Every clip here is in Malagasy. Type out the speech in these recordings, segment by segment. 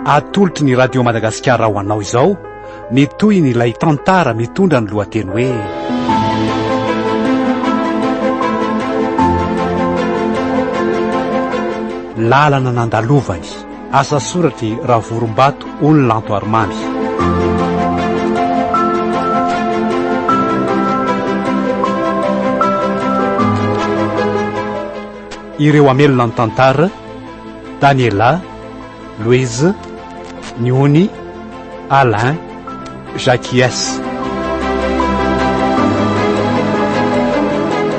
Atolotry ny Radio Madagasikara ho anao izao ny tohin'ilay tantara mitondra ny lohateny hoe Lalana nandalovany, asa soratr'i Ravorombato Ony Lanto Arimamy. Ireo hamelona ny tantara, Daniela, Louise, Niony, Alain, Jacquies.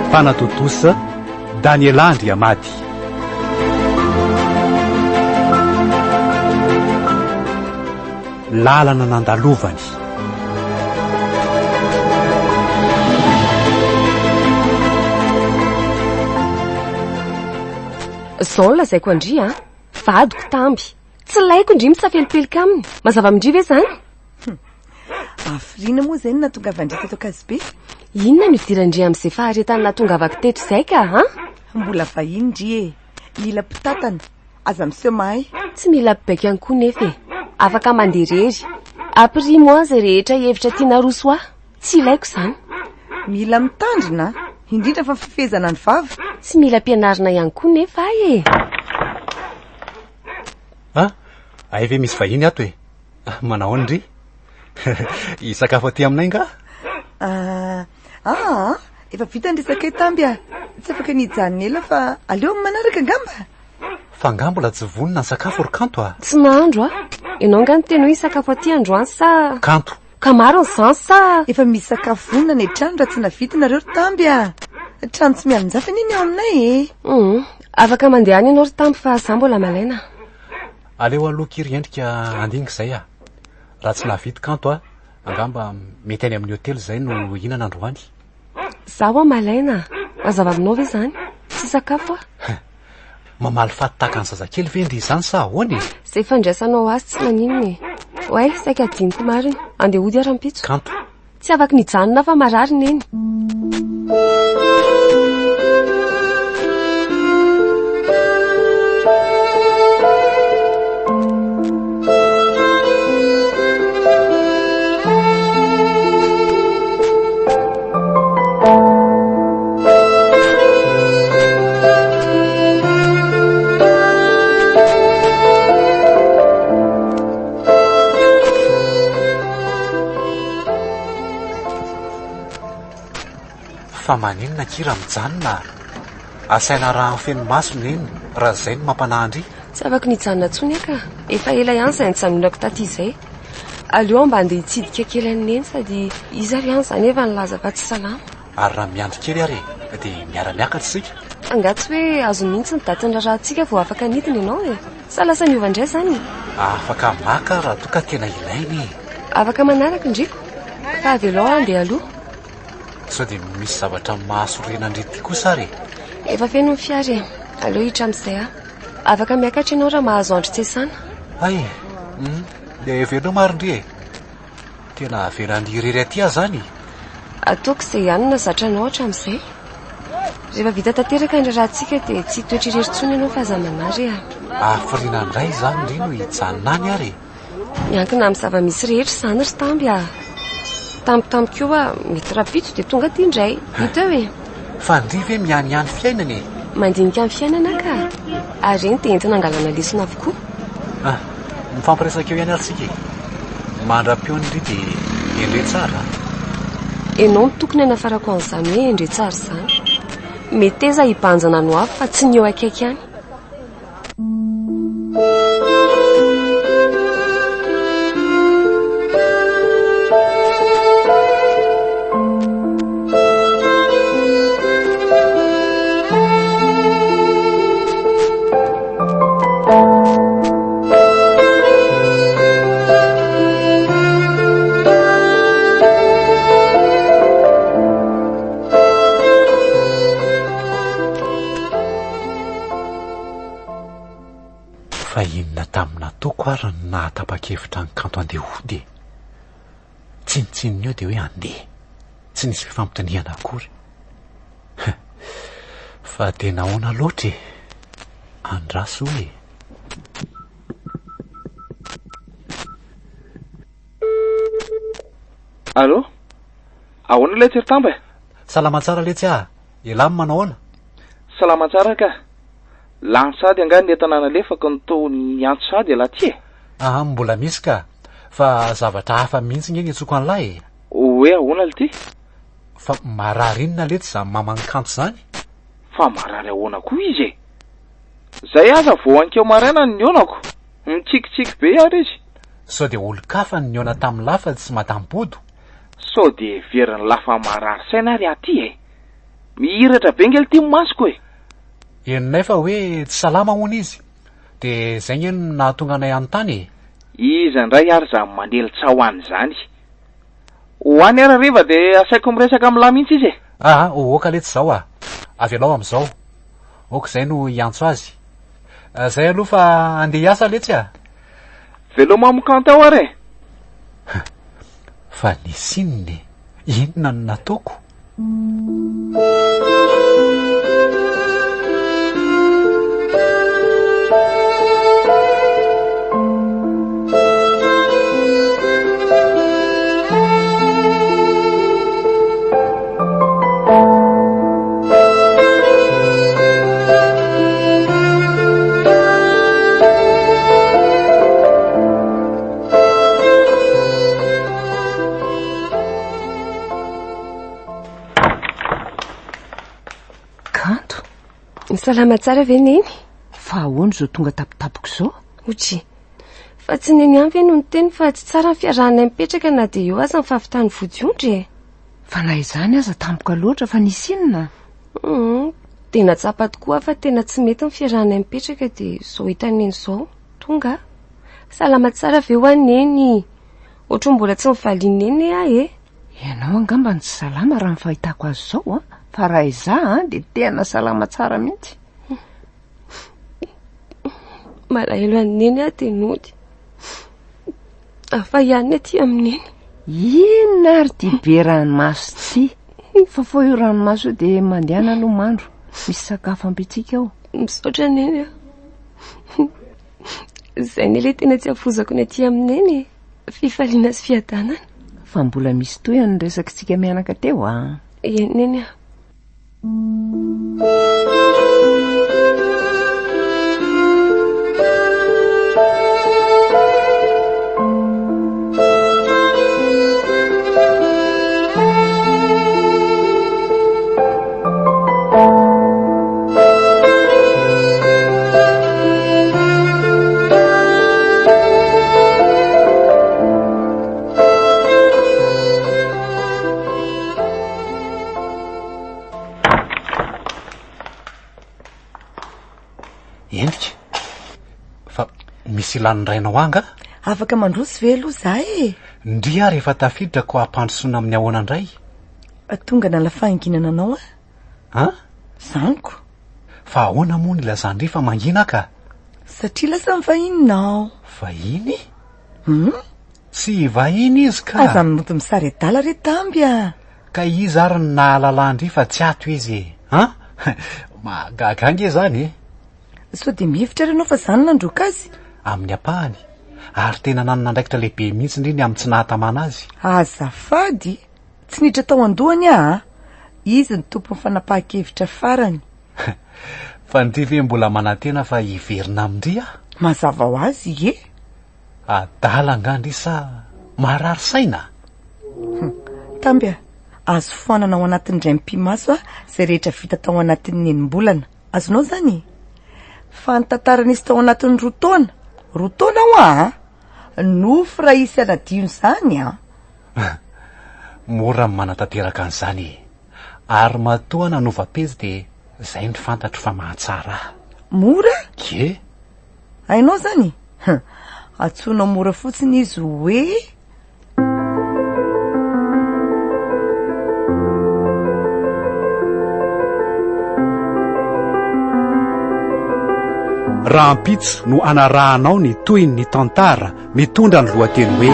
Mpanatontosa, Daniela Andriamady. Lalana nandalovany. Zao no lazaiko an-dry a, vadiko Tamby. Tsy laiko ndry mitsafelipelika aminy. Mazava amin-dry ve izany? Hafiriana moa izay no nahatongavan-dry teto Ankazobe? Inona no idiran-dry amin'izay faharetan'ny nahatongavako teto izay ka, an? Mbola vahiny ndry e. Mila mpitantana. Aza miseho mahay. Tsy mila mpibaiko ihany koa nefa e. Afaka mandeha irery. Ampirimo ahy izay rehetra hevitra tiana aroso ahy. Tsy ilaiko izany. Mila mitandrina, indrindra fa fifehezana ny vava. Tsy mila ampianarina ihany koa nefa ahy e. Ah, hay ve misy vahiny ato e. Manao ahoana ndry? Hisakafo aty aminay nga? Ah, ah, efa vita ny resakay Tamby ah. Tsy afaka ny hijanona ela fa aleo amin'ny manaraka angamba. Fa angaha mbola tsy vonona ny sakafo ry Kanto ah? Tsy nahandro aho. Ianao angaha niteny hoe hisakafo aty androany sa? Kanto. Ka marina izany sa? Efa misy sakafo vonona any an-trano raha tsy nahavita nareo ry Tamby ah. Trano tsy mialon-jafy anie ny ao aminay e. Hum, afaka mandeha any ianao ry Tamby fa za mbola malaina. Aleo aloha ki ry Endrika handinika izay ah. Raha tsy nahavita Kanto ah, angamba mety any amin'ny hotely izay no hihinana androany. Za hoa malaina. Mazava aminao ve izany? Tsy hisakafo aho. Mamaly faty tahaka ny zazakely ve ndry izany sa ahoana e? Izay fandraisanao azy tsy maninona e. Oay, saika adinoko marina. Andeha hody aho rahampitso. Kanto. Tsy afaka ny hijanona aho fa marary neny. Fa maninona akia raha mijanona a? Asaina arahany feno maso neny raha izay no mampanahy an-dry. Tsy afaka ny hijanona intsony aho ka. Efa ela ihany izay nijanonako taty izay. Aleo aho mba handeha hitsidika kely an'i Neny sady izy ary ihany izany efa nilaza fa tsy salama. Ary raha miandry kely ary e, dia miara-miakatra isika. Angaha tsy hoe azo mihitsy ny datin'ny raharahantsika vao afaka nidina ianao e? Sa lasa niova indray izany? Afaka maka aho raha toa ka tena ilaina e. Afaka manaraka ndriko, fa avelao aho handeha aloha. Sao dia misy zavatra mahasorena an-dry ity kosa ary e? Efa feno ny fiara e. Aleo hiditra amin'izay aho. Afaka miakatra ianao raha mahazo andro tsy iasana. Hay, hum, dia heverina ary ndry e. Tena avelan-dry irery aty aho izany e. Ataoko izay ihany no nahazatra anao hatramin'izay. Rehefa vita tanteraka ny raharahantsika dia tsy hitoetra irery intsony ianao fa aza manary a. Hafiriana indray izany ndry no hijanona any ary e. Miankina amin'ny zava-misy rehetra izany ry Tamby a. Tambitamby koa mety rahampitso dia tonga aty indray. Hita eo e. Fa ndry ve mihanihany fiainana e? Mandinika ny fiainana aho ka. Ary ireny dia entina angalana lesona avokoa. Ah, mifampiresaka eo ihany ary tsika e. Mandra-pihaona ndry dia endre tsara a. Ianao no tokony hanafarako an'izany hoe endre tsara izany. Meteza hibanjina ny ho avy fa tsy ny eo akaiky ihany. Fa inona tamin'ny nataoko ary no nahatapa-kevitra an'i Kanto handeha hody e? Tsinontsinona eo dia hoe handeha. Tsy nisy fifampidinihana akory. Fa dia nahoana loatra e? Andraso e! Allô? Ahoana ilay Tsiritamba e? Salama tsara letsy ah! Elah no manao ahoana? Salama tsara ka! Lany sady angaha ny entana nalefako no toa niantso sady ialahy ty e? Aa mbola misy ka! Fa zavatra hafa mihitsy nge niantsoako an'lah e! Hoe ahoana lty? Fa marary inona letsy zany maman'i Kanto zany? Fa marary ahoana koa izy e? Zay aza vao ankeo maraina no nihaonako! Mitsikitsiky be ary izy! Sao dia olon-kafa no nihaona tamin'lah fa tsy Madame Bodo? Sao dia heverin'lah fa marary saina ary aho ty e? Mihiratra be nge lty ny masoko e! Henonay fa hoe tsy salama hono izy, dia zay nge no nahatonga anay hanontany e! Iza indray ary izany manely tsaho any izany? Ho any ary hariva dia asaiko miresaka amin'lah mihitsy izy e! Aa, ok letsy izao a! Avelao amin'izao. Ok izay no hiantso azy. Zay aloha fa andeha hiasa letsy a! Veloma amin'ny kanto ao ary e! Fa nisy inona e? Inona no nataoko? Kanto. Salama tsara ve Neny? Fa ahoana izao tonga tampotampoka izao? Otry. Fa tsy Neny ihany ve no niteny fa tsy tsara ny fiarahanay mipetraka na dia eo aza ny fahavitan'ny vodiondry e? Fa na izany aza tampoka loatra fa nisy inona? Hum, tena tsapa tokoa aho fa tena tsy mety ny fiarahanay mipetraka dia izao hitan'i Neny izao. Tonga aho. Salama tsara ve hoa Neny? Ohatran'ny mbola tsy nivalian'i Neny aho e. Ianao angamba no tsy salama raha ny fahitako azy izao an, fa raha izaho an dia tena salama tsara mihitsy. Malahelo an'i Neny aho dia nody. Hafa ihany ny aty amin'i Neny. Inona ary ity be ranomaso ity? Fafao io ranomaso io dia mandehana aloha mandro. Misy sakafo ampitsika ao. Misaotra Neny a. Izay ny ilay tena tsy afozako ny aty amin'i Neny e. Fifaliana sy fiadanana. Fa mbola misy tohiny ny resakitsika mianaka teo a. Eny Neny a. Endrika, fa misy ilan'ny rainao ahy angaha? Afaka mandroso ve aloha za e? Ndry ary efa tafiditra ko hampandrosoana amin'ny ahoana indray? Tonga nala fahanginana anao aho. An? Zaniko. Fa ahoana moa no ilazan-dry fa mangina aho ka? Satria lasa ny vahininao. Vahiny? Hum? Tsy vahiny izy ka. Aza mody misary adala re Tamby a! Ka iza ary no nahalala an-dry fa tsy ato izy e? An? Mahagaga ange izany e! Sao dia mihevitra ary ianao fa izaho no nandroaka azy? Amin'ny ampahany. Ary tena nanana andraikitra lehibe mihitsy ndry ny amin'ny tsy nahatamana azy. Azafady! Tsy niditra tao an-dohany aho a! Izy no tompon'ny fanapahan-kevitra farany. Fa ndry ve mbola manantena fa hiverina amin-dry aho? Mazava ho azy, ie! Adala angaha ndry sa marary saina? Tamby a! Azo foanana ao anatin'ny indray mipi-maso izay rehetra vita tao anatin'ny enim-bolana. Azonao izany e? Fa ny tantara nisy tao anatin'ny roa taona, roa taona hoa a! Nofy raha hisy hanadino izany a! Mora ny manatanteraka an'izany e! Ary matoa nanova pejy dia izay no fantatro fa mahatsara ahy. Mora? Ie! Hainao zany? Antsoinao mora fotsiny izy hoe. Rahampitso no anarahanao ny tohin'ny tantara mitondra ny lohateny hoe.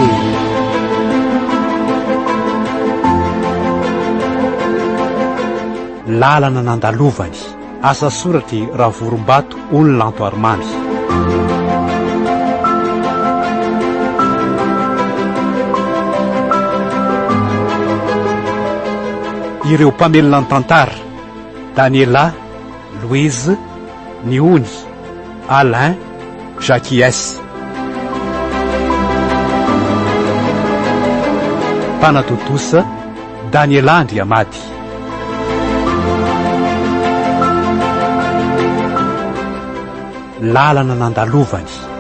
Lalana nandalovany. Asa soratr'i Ravorombato Ony Lanto Arimamy. Ireo mpamelona ny tantara, Daniela, Louise, Nihony, Alain, Jackie S. Mpanatontosa, Daniela Andriamady. Lalana nandalovany.